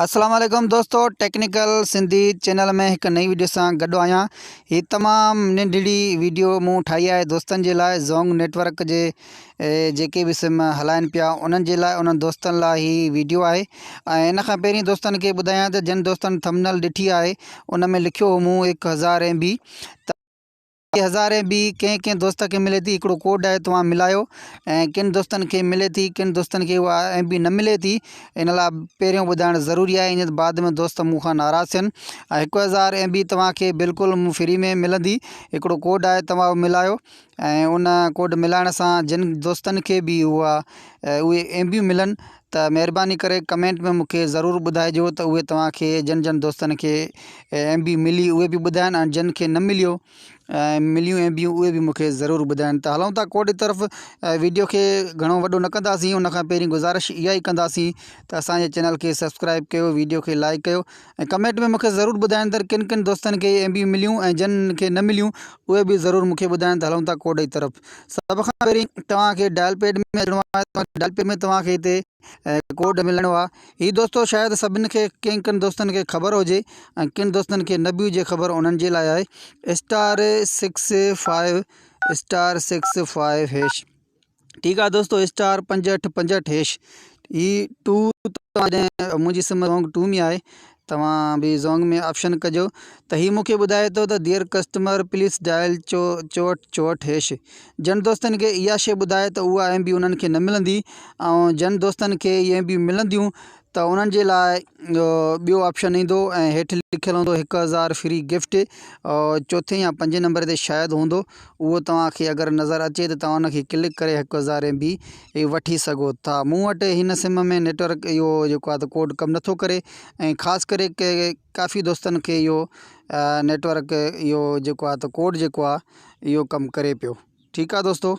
السلام عليڪم دوستو ٽيڪنيڪل سنڌي چينل ۾ هڪ نئين ويڊيو سان گڏ آهيان هي تمام ننڍڙي ويڊيو مون ٺاهي آهي دوستن جي لاء زونگ نيٽورڪ جي جيڪي به سم هلائن پيا انهن جي لاء انهن دوستن لاء هي ويڊيو آهي ۽ ان کان پهرين دوستن کي ٻڌايان ته جن دوستن ٿمنل ڏٺي آهي ان ۾ لکيو هو مون 1000 ايم بي هزارين به ڪنهن ڪنهن دوست کي ملي ٿي هڪڙو ڪوڊ آهي توهان ملايو ۽ ڪن دوستن کي ملي ٿي ڪن دوستن کي اها ايم بي نه ملي ٿي ان لاء پهريون ٻڌائڻ ضروري آهي ائين بعد ۾ دوست مون کان ناراض ٿين ۽ 1000 ايم بي توهان کي بلڪل فري ۾ ملندي هڪڙو ڪوڊ آهي توهان ملايو ۽ ان ڪوڊ ملائڻ سان جن دوستن کي به اها اهي ايم بيون ملن ته مهرباني ڪري ڪمينٽ ۾ مونکي ضرور ٻڌائجو ته اهي توهان کي جن جن دوستن کي ايم بي ملي اهي به ٻڌائن ۽ جن کي نه مليو ۽ مليون ايم بيون اهي به مونکي ضرور ٻڌائن ته هلون ٿا ڪوڊ جي طرف ويڊيو کي گهڻو وڏو نه ڪنداسين ان کان پهرين گذارش اها ئي ڪنداسين ته اسانجي چينل کي سبسڪرائب ڪيو ويڊيو کي لائڪ ڪيو ۽ ڪمينٽ ۾ مونکي ضرور ٻڌائن ته ڪن ڪن دوستن کي ايم بيون مليون ۽ جن کي نه مليون اهي به ضرور مونکي ٻڌائن ته هلون ٿا ڪوڊ جي طرف سڀ کان پهرين توهان کي ڊائل پيڊ ۾ اچڻو آهي ڊائل پيڊ ۾ توهان کي هتي ڪوڊ ملڻو آهي هي دوستو شايد سڀن کي ڪن ڪن دوستن کي خبر هجي ۽ ڪن دوستن کي نه به هجي خبر انهن جي لاء آهي اسٽار 6 5 اسٽار 6 5 هيش ٺيڪ آهي دوستو اسٽار 5 8 5 8 هيش هي ٽو جڏهن منهنجي سم زونگ ٽو ۾ آهي توهان به زونگ ۾ آپشن ڪجو ته هي مونکي ٻڌائي ٿو ته dear customer please dial 64 64 hash جن دوستن کي اها شي ٻڌائي ته اها ايم بي انهن کي نه ملندي ۽ جن دوستن کي اهي ايم بي ملنديون ته انهن جي لاء ٻيو آپشن ايندو ۽ هيٺ لکيل هوندو 1000 فري گفٽ چوٿين يا پنجين نمبر تي شايد هوندو اهو توهان کي اگر نظر اچي ته توهان ان کي ڪلڪ ڪري 1000 ايم بي وٺي سگهو ٿا. مون وٽ هن سم ۾ نيٽورڪ اهو جيڪو آهي ته ڪوڊ ڪم نٿو ڪري ۽ خاص ڪري ڪافي دوستن کي اهو نيٽورڪ اهو جيڪو آهي ته ڪوڊ جيڪو آهي اهو ڪم ڪري پيو ٺيڪ آهي دوستو.